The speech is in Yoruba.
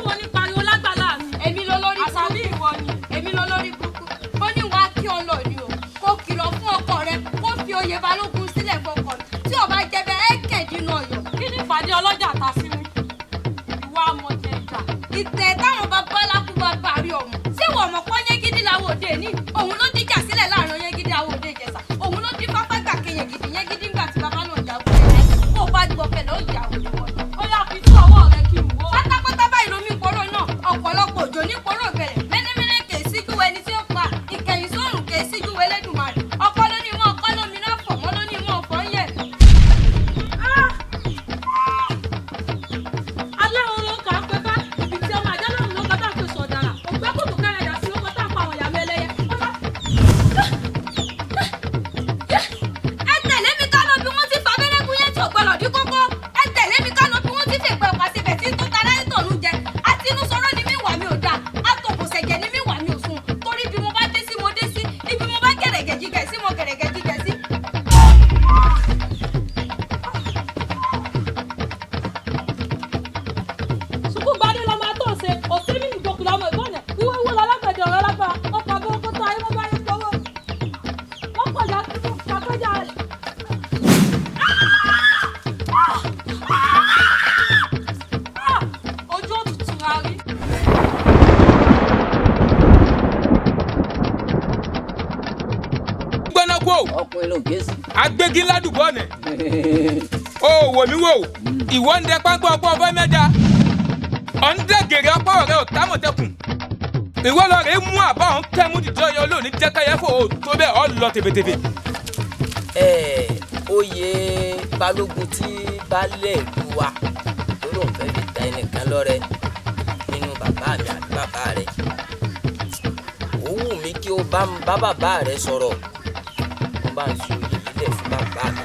wo ní pariwo lágbàlá mi? Èmi ló lórí burúkú. Àṣàbí ìwọ ni. Èmi ló lórí burúkú. Ó ní wàá kí ọ lọ ni o, kó kìlọ̀ fún ọkọ rẹ, kó fi oyè balógun sílẹ̀ fọkọ mi. Tí ó bá jẹ́ bẹ́ẹ̀, ẹ kẹ̀dínú ọ̀yọ́. Kí ni ìpàdé ọlọ́jà ta sí mi? Ìwà amọ̀jẹ̀ ìjà. Ìtẹ̀ táwọn babaláku bàbá rí ọmọ. Ṣé ìwọ ọmọ kọ́ Yẹ́gídí làwọn òde ní? Òun ló díjà sílẹ̀ láàrin Yẹ́gídí àwọn òde Ìjẹ̀ṣà. Òun ló dín fáfá gbà ke Yẹ́gídí. Yẹ́gídí ńgbà tí bàbá náà jagun ẹ̀. Kó o bá gbọ́ fẹ́ lọ ìyá òde wọ̀nyí. Ó yá fi tú ọwọ́ rẹ kí n wò. Pátápátá báyìí lomi poró náà, ọ̀pọ̀lọpọ̀ òjò ní poró ìbẹ̀rẹ̀. Mẹ́nẹ́mẹ́nẹ́ kè é síjú ẹni tí ó pa, ìkẹyìn sórùn kè é síjú Elédùmarè. Ọkọ ló ní mọ́ ọkọ lómi náà fọ̀ mọ́ ló ní mọ́ ọ̀fọ̀ ń yẹ̀. Aláwo ló kà á pé bá ibi tí ọmọ àjẹ́ lóhùn ló kọ́ tá à ń pè sọ̀dàrà. Ògbẹ́ kòtò kẹrẹ̀ dà sí ló kọ́ tá à ń pa àwọn ìyàmú ẹlẹ́yẹ. Ẹ tẹ̀lé mi ká lọ bí wọ́n ti fa abẹ́rẹ́ gún yẹn tí ò gbọ́dọ̀ dín kókó. Ẹ tẹ̀lé mi ká lọ bí wọ́n ti fèpè ọ̀pá síbẹ̀ tí tó tara ẹ̀ tọ̀nù jẹ. Àti inú sọ̀rọ̀ ni mí wà mí ò dáa. Àtòkùnsẹ̀jẹ̀ ni mí wà mí ò sùn. Torí bí mo bá dé sí mo dé sí. Ibi mo bá gẹ̀rẹ̀gẹ̀ jígẹ̀ sí mo gẹ̀rẹ̀gẹ̀ jígẹ̀ sí. Sùkú gbadé lọmọ àtọ̀sẹ̀, òsínmi ìgbòkù lọmọ ìbọ̀nẹ̀, wíwọ́ wíwọ́ lálágbẹ̀dẹ ọ̀rọ̀ lágbára, ọkọ̀ àbọ̀ kótó ayé wọ́n bá yẹ gbowó. Wọ́n kọjá kàkọjá rẹ̀. Ojú òtútù la rí. Gbọ́ná kó Ọkùnrin ló gé sí. Agbégi ládùúgbò ọ̀nà o wò mí wò, ìwọ ń dẹ pápá ọgbọ́n ọbọ̀ mẹ́ta, ọ̀ ń dẹ gèrè ọpọ́ rẹ ò támọ̀tẹ́kùn, ìwọ lọ rè é mú àbá ọ̀hún kẹ́mú dìde ọyọ lónìí jẹ́kẹ́yẹ fò ó tó bẹ́ẹ̀ ọ lọ tèfètèfè. Ẹ oyè balógun tí baálé ìlú wa tó lóun fẹ́ fi ta ẹnìkan lọ́rẹ nínú bàbá mi àti bàbá rẹ̀, ó wù mí kí o bá ń bá bàbá rẹ sọ̀rọ̀, wọ́n bá ń fi oyè yìí lẹ̀ fún bàbá mi.